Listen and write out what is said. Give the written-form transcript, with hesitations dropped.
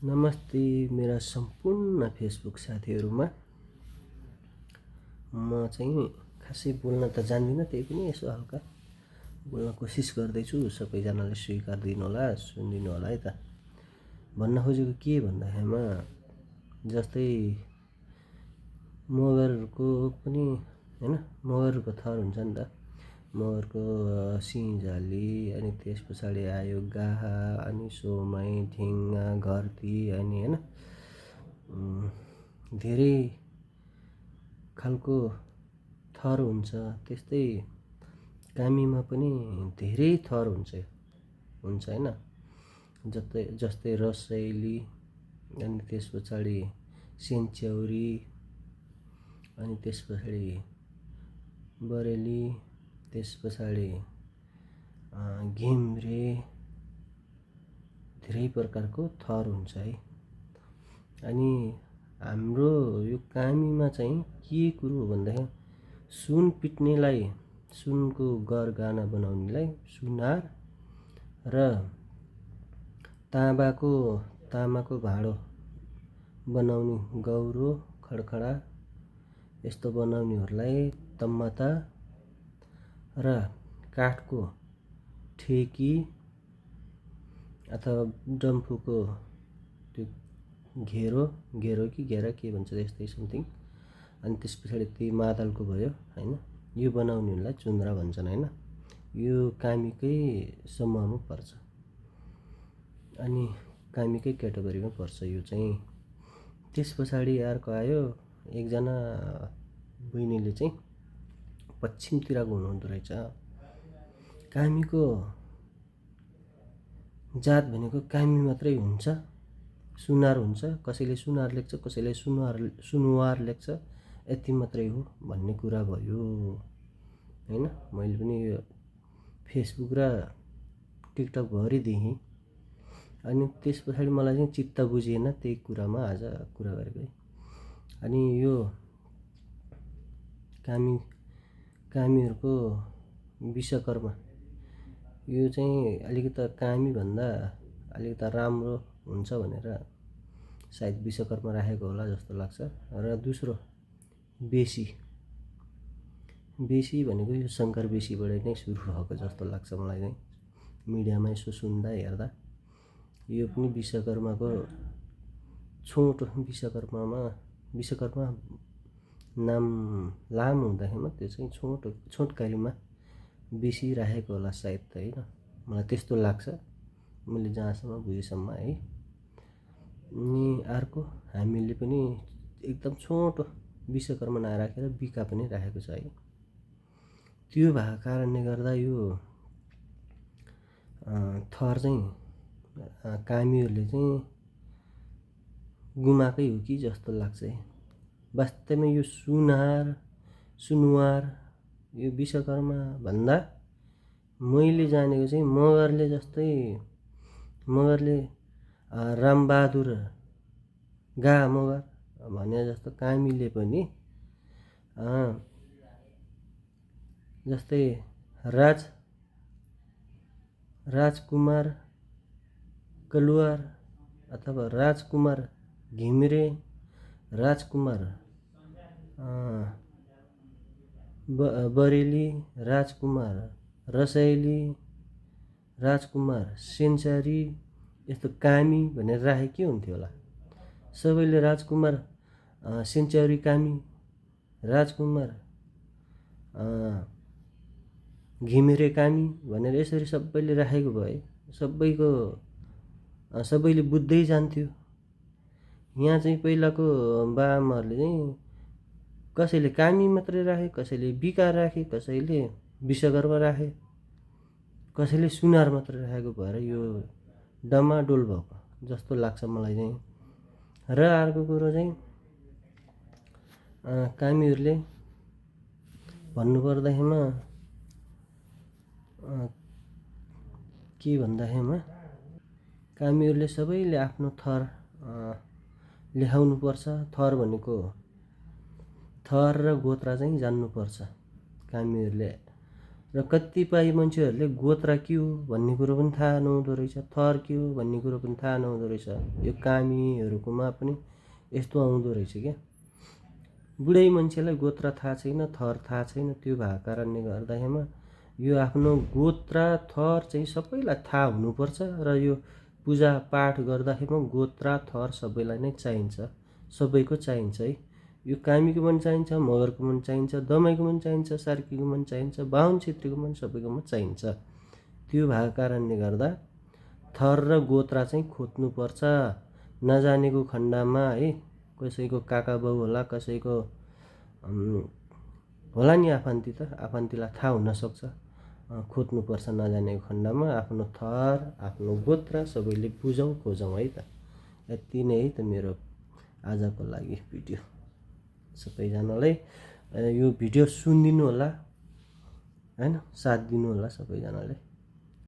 नमस्ते मेरा सम्पूर्ण फेसबुक साथीहरुमा। म चाहिँ खासै बोल्न त जान्दिनँ, त्यही पनि यसो हल्का बोल्न कोसिस गर्दैछु। सबैजनाले स्वीकार दिनुहोला, सुनिदिनु होला है त। भन्न खोजेको के भन्दाखेरिमा जस्तै मगरको पनि हैन, मगरको थर हुन्छ नि त। मगरको सिंहझाली, अनि त्यस पछाडि आयो गाहा, अनि सोमाई, ठिङ्गा, घर्ती, अनि हैन धेरै खालको थर हुन्छ। त्यस्तै कामीमा पनि धेरै थर हुन्छ हैन। जस्तै रसैली, अनि त्यस पछाडि सेन्च्याउरी, अनि त्यस पछाडि बरेली, त्यस पछाडि घिम्रे, धेरै प्रकारको थर हुन्छ है। अनि हाम्रो यो कामीमा चाहिँ के कुरो हो भन्दाखेरि सुन पिट्नेलाई, सुनको गरगाना बनाउनेलाई सुनार र तामाको भाँडो बनाउने गौरो, खडखडा यस्तो बनाउनेहरूलाई तम्माता, र काठको ठेकी अथवा डम्फुको त्यो घेरो कि घेरा के भन्छ त्यस्तै समथिङ। अनि त्यस पछाडि त्यही मादलको भयो हैन, यो बनाउनेहरूलाई चुन्द्रा भन्छन् हैन। यो कामीकै समूहमा पर्छ, अनि कामीकै क्याटेगोरीमा पर्छ यो चाहिँ। त्यस पछाडि अर्को आयो एकजना बहिनीले चाहिँ पश्चिमतिरको हुनुहुँदो रहेछ। कामीको जात भनेको कामी मात्रै हुन्छ, सुनार हुन्छ। कसैले सुनार लेख्छ, कसैले सुनुवार लेख्छ, यति मात्रै हो भन्ने कुरा भयो हैन। मैले पनि यो फेसबुक र टिकटक भरि देखेँ। अनि त्यस पछाडि मलाई चाहिँ चित्त बुझेन त्यही कुरामा आज कुरा गरेको है। अनि यो कामीहरूको विश्वकर्मा, यो चाहिँ अलिकति कामी भन्दा अलिकति राम्रो हुन्छ भनेर सायद विश्वकर्मा राखेको होला जस्तो लाग्छ। र दोस्रो बेसी भनेको यो शङ्कर बेसीबाट नै सुरु भएको जस्तो लाग्छ मलाई चाहिँ, मिडियामा यसो सुन्दा हेर्दा। यो पनि विश्वकर्माको छोटो, विश्वकर्मा नाम लामो हुँदाखेरिमा त्यो चाहिँ छोटकारीमा बेसी राखेको होला सायद त हैन, मलाई त्यस्तो लाग्छ, मैले जहाँसम्म बुझेसम्म है। अनि अर्को हामीले पनि एकदम छोटो विश्वकर्मा नराखेर बिका पनि राखेको छ है। त्यो भएको कारणले गर्दा यो थर चाहिँ कामीहरूले चाहिँ गुमाकै हो कि जस्तो लाग्छ है। वास्तवमा यो सुनुवार यो विश्वकर्मा भन्दा मैले जानेको चाहिँ मगरले रामबहादुर मगर भने जस्तो कामीले पनि जस्तै राजकुमार कलुवार अथवा राजकुमार घिमिरे, राजकुमार बरेली, राजकुमार रसैली, राजकुमार सेन्चारी, यस्तो कामी भनेर राखे के हुन्थ्यो होला। सबैले राजकुमार सेन्चारी कामी, राजकुमार घिमिरे कामी भनेर यसरी सबैले राखेको भए सबैले बुझ्दै जान्थ्यो। यहाँ चाहिँ पहिलाको बाआमाहरूले चाहिँ कसैले कामी मात्रै राखे, कसैले बिका राखे, कसैले विश्वकर्मा राखे, कसैले सुनार मात्रै राखेको भएर यो डमाडोल भएको जस्तो लाग्छ मलाई चाहिँ। र अर्को कुरो चाहिँ कामीहरूले भन्नुपर्दाखेरिमा के भन्दाखेरिमा कामीहरूले सबैले आफ्नो थर लेखाउनुपर्छ। थर भनेको थर र गोत्र चाहिँ जान्नुपर्छ कामीहरूले। र कतिपय मान्छेहरूले गोत्र के हो भन्ने कुरो पनि थाहा नहुँदो रहेछ, थर के हो भन्ने कुरो पनि थाहा नहुँदो रहेछ। यो कामीहरूकोमा पनि यस्तो आउँदो रहेछ क्या। बुढै मान्छेलाई गोत्र थाहा छैन, थर थाहा छैन। त्यो भएको कारणले गर्दाखेरिमा यो आफ्नो गोत्र थर चाहिँ सबैलाई थाहा हुनुपर्छ र यो पूजापाठ गर्दाखेरिमा गोत्र थर सबैलाई नै चाहिन्छ, सबैको चाहिन्छ है। यो कामीको पनि चाहिन्छ, मगरको पनि चाहिन्छ, दमाईको पनि चाहिन्छ, सार्कीको पनि चाहिन्छ, बाहुन छेत्रीको पनि सबैकोमा चाहिन्छ। त्यो भएको कारणले गर्दा थर र गोत्र चाहिँ खोज्नुपर्छ। नजानेको खण्डमा है, कसैको काका बाउ होला, कसैको होला नि आफन्ती, त आफन्तीलाई थाहा हुनसक्छ। खोज्नुपर्छ नजानेको खण्डमा आफ्नो थर, आफ्नो गोत्र सबैले बुझौँ खोजौँ है त। यति नै है त मेरो आजको लागि भिडियो। सबैजनालाई यो भिडियो सुनिदिनु होला हैन, साथ दिनु होला सबैजनाले।